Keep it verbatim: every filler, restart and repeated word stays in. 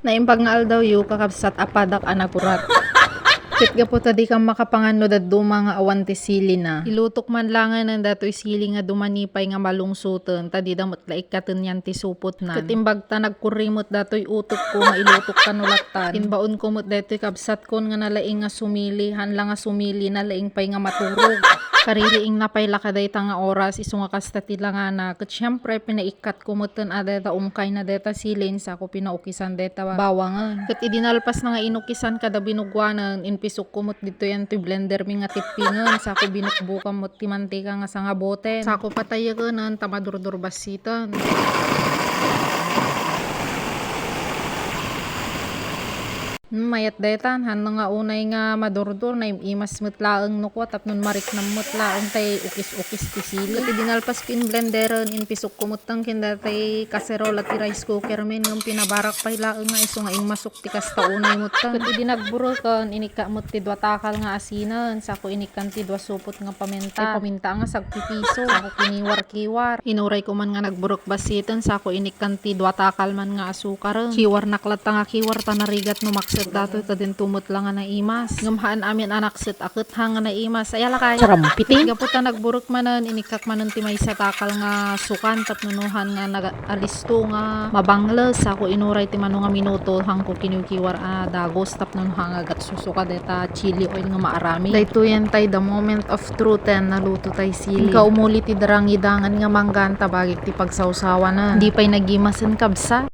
Naimbag nga aldawyo, kakabsat, apadak a nagurat. Ket gapu ta dikam makapangan no dadduma nga awan ti silina. Ilutok man langen datoy sili nga dumanipay nga malungsoten, ta dida met la ikkaten yan ti supotnan. Ket imbag ta nagkurri met datoy utekko nga ilutok kano lattan. Imbaonko met datoy kabsatkon nga nalaing nga sumili, haan la nga sumili, nalaing pay nga maturog. Kaririingna pay la kadayta nga oras, isu nga kasta ti langana. Ket siempre, pinaik- Kat kumeten a deta ungkayna deta silin, sako pinaukisan deta bawangen. Ket idi nalpasna nga inukisan kada binugwanen, inpisokko met ditoy antoy blendermi nga tippingen, sako binukbokan met ti mantika nga sangaboten. Sako patayekenen ta madurdurbassiten. Hmm, mayat daytan, hanno nga unay nga madurdur, naim-imas met laeng no kua, tapno mariknam met laeng tay ukis-ukis ti sili. Ket idi nalpasko in blenderen, inpisokko metten ken datay kaserola ti rice cooker men, ngem pinabarak pay laeng nga isu nga immasok ti kasta unay metten. Ket idi nagbureken, inikka met ti dua takal nga asinen, sako inikkan ti dua supot nga paminta. Ti paminta nga sagpipiso, sako kiniwar-kiwar. Inuray ko man nga nagburek bassiten, sako inikkan ti dua takal man nga asukaren. Kiwarnak latta nga kiwar ta narigat no makset datoy ta dinto met la nga naimas. Ngem haan amin a nakset a ket ha nga naimas. Aya lakay. Sarampiting. Gapu ta nagburek manen, inikkak manen ti maysa takal nga sukan tapno no haan nga nag-, alisto nga mabangles. Sako inuray ti mano nga minuto, hanko kiniwkiwar a dagos tapno no haan nga agsusuka deta chili oil nga maaramid. Daytoyen tay the moment of truth, naluto tay sili. Inka umuli ti darangidangan nga manggaan ta bagik ti pagsawsawanen. Di pay nagimasen, kabsat.